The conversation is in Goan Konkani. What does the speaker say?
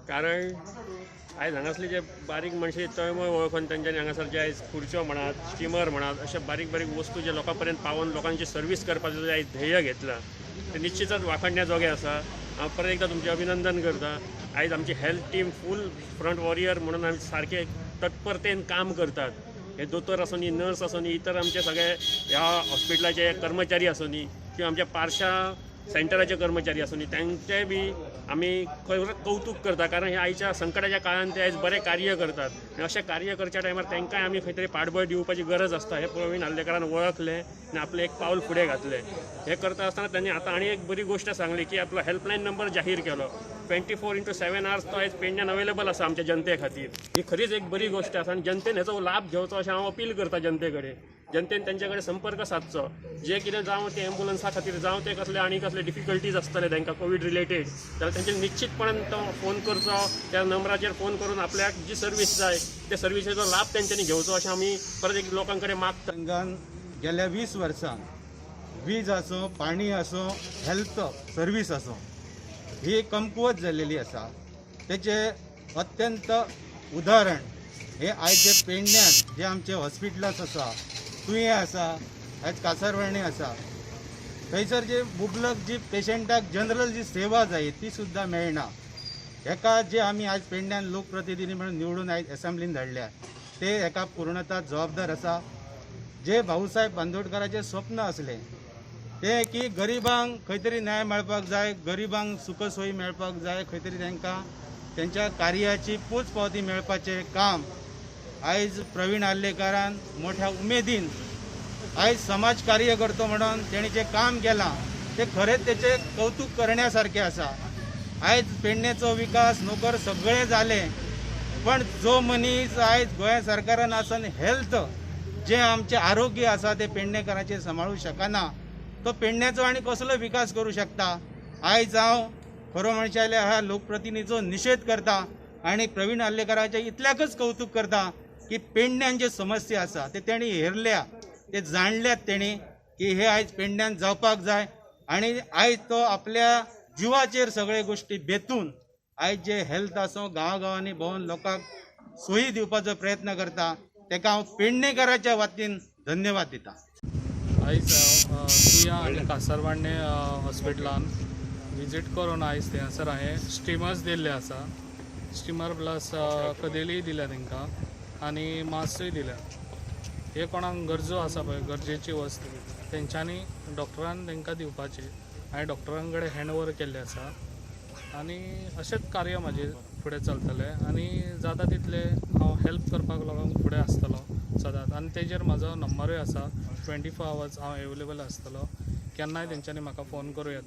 कारण आयज हांगासले जे बारीक मनशे तळमळ वळखून तेंच्यांनी हांगासर जे आयज खुर्च्यो म्हणात, स्टिमर म्हणात, अशे बारीक बारीक वस्तू जे लोकां पर्यंत पावोवन लोकांची सर्वीस करपाचो जे आयज ध्येय घेतलां ते निश्चितच वाखणण्या जोगे आसा. हांव परत एकदां तुमचें अभिनंदन करता. आयज आमची health team full front warrior म्हणून आमी सारके तत्परतेन काम करतात. हे दोतोर आसूं, नर्स आसूं, इतर आमचे सगळे ह्या हॉस्पिटलाचे कर्मचारी आसूं किंवा आमच्या पारशा सेंटराचे कर्मचारी आसूं, तांचें बी आमी खरें कौतूक करता. कारण हे आयच्या संकटाच्या काळान ते आयज बरें कार्य करतात आनी अशें कार्य करच्या टायमार तांकांय आमी खंय तरी पाठबळ दिवपाची गरज आसता. हें प्रवीण आर्लेकारान वळखलें आनी आपलें एक पावल फुडें घातलें. हें करता आसतना तांणी आतां आनी एक बरी गोश्ट सांगली की आपलो हेल्पलायन नंबर जाहीर केलो. 24x7 hours तो आयज पेडण्यान अवेलेबल आसा आमच्या जनते खातीर. ही खरीच एक बरी गोश्ट आसा आनी जनतेन हेचो लाभ घेवचो अशें हांव अपील करता जनते कडेन. जनतेन तेंचे कडेन संपर्क सादचो, जे कितें जावं ते एम्बुलन्सा खातीर जावं ते कसले आनी कसले डिफिकल्टीज आसतले तांकां कोवीड रिलेटेड जाल्यार तेंचे निश्चितपणान तो फोन करचो. त्या नंबराचेर फोन करून आपल्याक जी सर्वीस जाय ते सर्विसेचो लाभ तेंच्यांनी घेवचो अशें आमी परत एक लोकां कडेन मागता. संघान गेल्या 20 वर्सां वीज आसूं, पाणी आसूं, हेल्थ सर्वीस आसूं, ही कमकुवत जाल्लेली आसा. तेचें अत्यंत उदाहरण हे आयज जे पेडण्यान जे आमचे हॉस्पिटल्स आसा, तुयें आसा, आयज कासारवर्णे आसा, थंयसर जे मुबलक जी पेशंटाक जनरल जी सेवा जाय ती सुद्दां मेळना. हेका जे आमी आयज पेडण्यान लोकप्रतिनिधी म्हणून निवडून आयज एसेंब्लीन धाडल्या ते हेका पूर्णता जबाबदार आसा. जे भाऊसाहेब बांदोडकराचें स्वप्न आसलें तें की गरिबांक खंय तरी न्याय मेळपाक जाय, गरिबांक सुखसोयी मेळपाक जाय, खंय तरी तांकां तेंच्या कार्याची पोच पावती मेळपाचें काम आयज प्रवीण आर्लेकारान मोठ्या उमेदीन आयज समाज कार्य करतो म्हणून तेणी जें काम केलां तें खरेंच तेचें कौतूक करण्या सारकें आसा. आयज पेडणेचो विकास नोकर सगळें जालें, पण जो मनीस आयज गोंय सरकारान आसून हेल्थ जें आमचें आरोग्य आसा तें पेडणेकाराचें सांबाळूंक शकना, तो पेडण्याचो आनी कसलो विकास करूं शकता. आयज हांव खरो म्हणचें जाल्यार ह्या लोकप्रतिनिधीचो निशेध करता आनी प्रवीण आर्लेकाराचें इतल्याकच कौतूक करता की पेडण्यान जे समस्या आसा ते तेणी हेरल्या, ते जाणल्यात तेणी की हे आयज पेडण्यान जावपाक जाय आनी आयज तो आपल्या जिवाचेर सगळे गोश्टी बेतून आयज जे हेल्थ आसूं गांवागांवांनी भोंवन लोकांक सोयी दिवपाचो प्रयत्न करता, तेका हांव पेडणेकाराच्या वतीन धन्यवाद दिता. आयज तुया आनी कासारवाडणे हॉस्पिटलान विजीट करून आयज थंयसर हांवें स्टिमर्स दिल्ले आसा. स्टिमर प्लस कदेलीय दिल्या तांकां आनी मास्कूय दिल्या. हे कोणाक गरजो आसा पळय, गरजेची वस्त तेंच्यांनी डॉक्टरान तांकां दिवपाची. हांवें डॉक्टरां कडेन हँड ओवर केल्लें आसा आनी अशेंच कार्य म्हाजें फुडें चलतलें आनी जाता तितलें हांव हेल्प करपाक लोकांक फुडें आसतलो सदांच. आनी तेजेर म्हाजो नंबरूय आसा, 24 आवर्स हांव एवेलेबल आसतलो, केन्नाय तेंच्यांनी म्हाका फोन करूं येता.